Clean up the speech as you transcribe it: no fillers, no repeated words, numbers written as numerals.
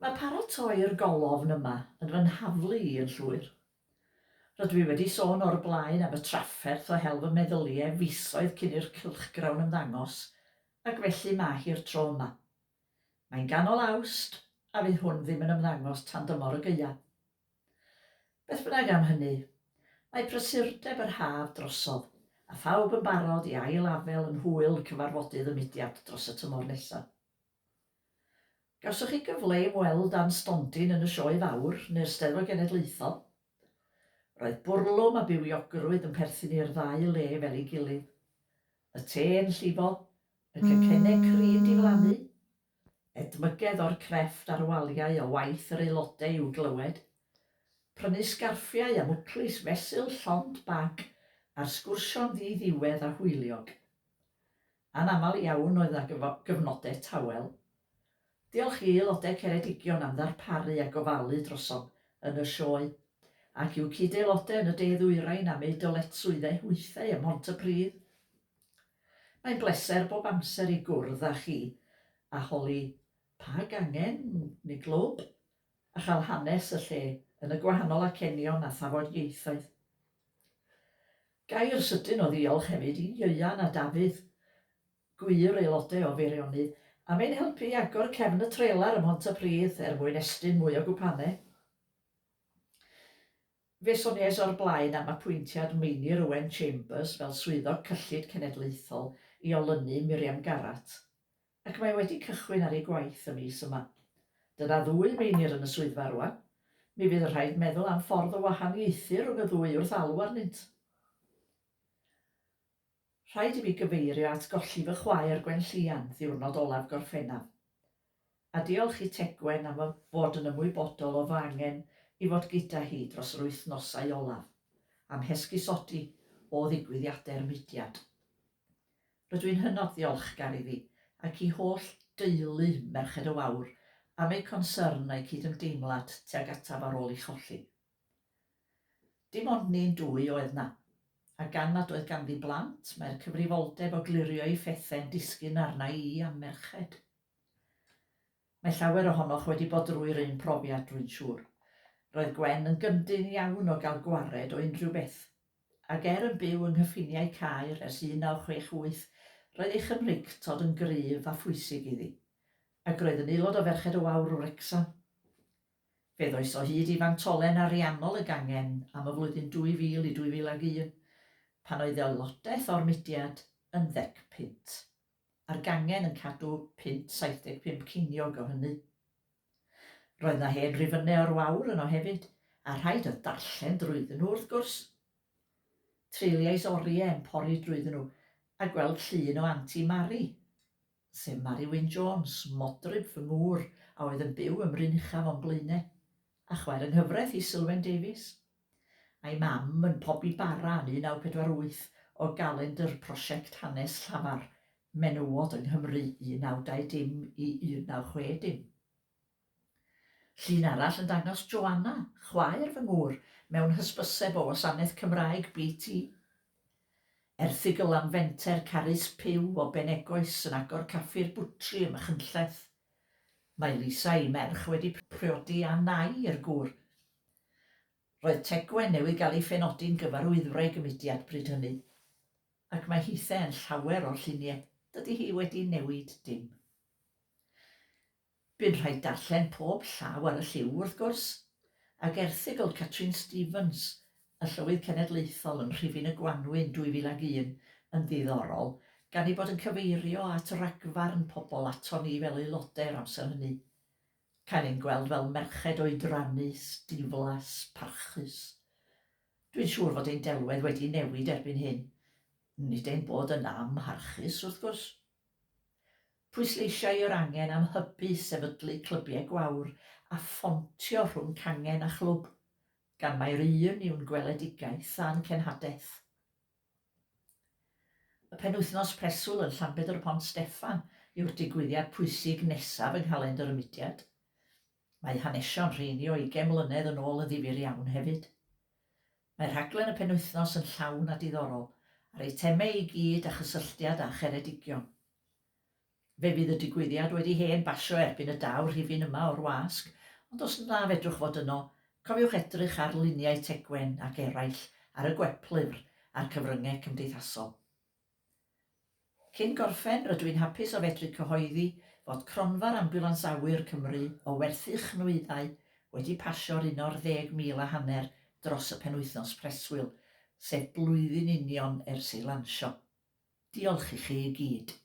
Mae paratoi'r golofn yma yn fy nhaflu i yn llwyr. Rydw i wedi sôn o'r blaen am y trafferth o hel fy meddyliau fisoedd cyn i'r cylchgrawn ymddangos, ac felly mae hi'r tro yma. Mae'n ganol Awst, a fydd hwn ddim yn ymddangos tan dymor y gaeaf. Beth bynnag am hynny, mae prysurdeb yr haf drosodd, a phawb yn barod i ail-afael yn hwyl cyfarfodydd y mudiad dros y tymor nesaf. Gawsoch chi gyfle i ymweld â'n stondin yn y Sioe Fawr neu'r Steddfod Genedlaethol? Roedd bwrlwm a bywiogrwydd yn perthyn i'r ddau le fel ei gilydd. Y te yn llifo, y cacennau crin diflannu, edmygedd o'r crefft a'r waliau o waith yr aelodau i'w glywed, prynu sgarffiau a mwclis fesul llond bag a'r sgwrsio'n ddi-ddiwedd a hwyliog. Anaml iawn oedd 'na gyfnodau tawel. Diolch i aelodau Ceredigion am ddarparu a gofalu drosom yn y sioe, ac i'w cyd-aelodau yn y De Ddwyrain am eu dyletswyddau hwythau ym Mhontypridd. Mae'n bleser bob amser i gwrdd â chi a holi pa gangen neu glwb, a chael hanes y lle yn y gwahanol acenion a thafodieithoedd. Gair sydyn o ddiolch hefyd i Ieuan a Dafydd, gwir aelodau o Feirionnydd, am ein helpu i agor cefn y trelar ym Mhontypridd er mwyn estyn mwy o gwpanau. Fe soniais o'r blaen am apwyntiad Meinir Owen Chambers fel Swyddog Cyllid Cenedlaethol i olynu Miriam Garratt, ac mae wedi cychwyn ar ei gwaith y mis yma. Dyna ddwy Meinir yn y swyddfa rwan. Mi fydd yn rhaid meddwl am ffordd o wahaniaethu rhwng y ddwy wrth alw arnynt. Rhaid i mi gyfeirio at golli fy chwaer Gwenllïan ddiwrnod olaf Gorffennaf. A diolch i Tegwen am fod yn ymwybodol o fy angen i fod gyda hi dros yr wythnosau olaf, a'm hesgusodi o ddigwyddiadau'r mudiad. Rydw i'n hynod ddiolchgar iddi ac i holl deulu Merched y Wawr am eu consyrn a'u cydymdeimlad tuag ataf ar ôl ei cholli. Dim ond ni'n dwy oedd 'na, a gan nad oedd ganddi blant, mae'r cyfrifoldeb o glirio'i phethe'n disgyn arna i a'm merched. Mae llawer ohonoch wedi bod drwy'r un profiad, rwy'n siŵr. Roedd Gwen yn gyndyn iawn o gael gwared o unrhyw beth. Ac er yn byw yng nghyffiniau Caer ers 1968, roedd ei Chymreictod yn gryf a phwysig iddi. Ac roedd yn aelod o Ferched y Wawr Wrecsam. Fe ddois o hyd i fantolen ariannol y gangen am y flwyddyn 2000 i 2001, pan oedd aelodaeth o'r mudiad yn ddeg punt. a'r gangen yn cadw punt 75 ceiniog o hynny. Roedd 'na hen rifynnau o'r wawr yno hefyd, a rhaid oedd darllen drwyddyn nhw, wrth gwrs. Treuliais oriau yn pori drwyddyn nhw a gweld llun o Anti Mari, sef Mari Wyn Jones, modryb fy ngŵr a oedd yn byw ym Mryn Uchaf o'm blaenau, a chwaer yng nghyfraith i Sylwen Davies. A'i mam yn pobi bara yn 1948 o galendr Prosiect Hanes Llafar Menywod yng Nghymru 1920 i 1960. Llun arall yn dangos Joanna, chwaer fy ngŵr, mewn hysbyseb o wasanaeth Cymraeg BT. Erthygl am fenter Carys Pugh o Benegoes yn agor caffi'r Bwtri ym Machynlleth. Mae Lisa ei merch wedi priodi â nai i'r gŵr. Roedd Tegwen newydd gael ei phenodi'n gyfarwyddwraig y mudiad bryd hynny, ac mae hithe yn llawer o'r llunie, dydy hi wedi newid dim. Bu'n rhaid darllen pob llaw ar y lliw, wrth gwrs, ac erthygl Catrin Stevens, y Llywydd Cenedlaethol yn rhifyn y Gwanwyn 2001 yn ddiddorol, gan ei bod yn cyfeirio at ragfarn pobl aton ni fel aelodau yr amser hynny. Cael ein gweld fel merched oedrannus, diflas, parchus. Dwi'n siŵr fod ein delwedd wedi newid erbyn hyn. Nid ein bod yn amharchus, wrth gwrs. Pwysleisiai yr angen am hybu sefydlu clybiau gwawr a phontio rhwng cangen a chlwb, gan mai'r un yw'n gweledigaeth a'n cenhadaeth. Y penwythnos preswyl yn Llanbedr Pont Steffan yw'r digwyddiad pwysig nesaf yng nghalendr y mudiad. Mae hanesion rheini o ugain mlynedd yn ôl yn ddifyr iawn hefyd. Mae rhaglen y penwythnos yn llawn a diddorol, a'r eitemau i gyd â chysylltiad â Cheredigion. Fe fydd y digwyddiad wedi hen basio erbyn y daw rhifyn yma o'r wasg, ond os na fedrwch fod yno, cofiwch edrych ar luniau Tegwen ac eraill ar y gweplyfr a'r cyfryngau cymdeithasol. Cyn gorffen, rydw i'n hapus o fedru cyhoeddi fod Cronfa'r Ambiwlans Awyr Cymru o werthu chnwyddau wedi pasio'r un o'r 10,000 a hanner dros y penwythnos preswyl, sef blwyddyn union ers ei lansio. Diolch i chi i gyd.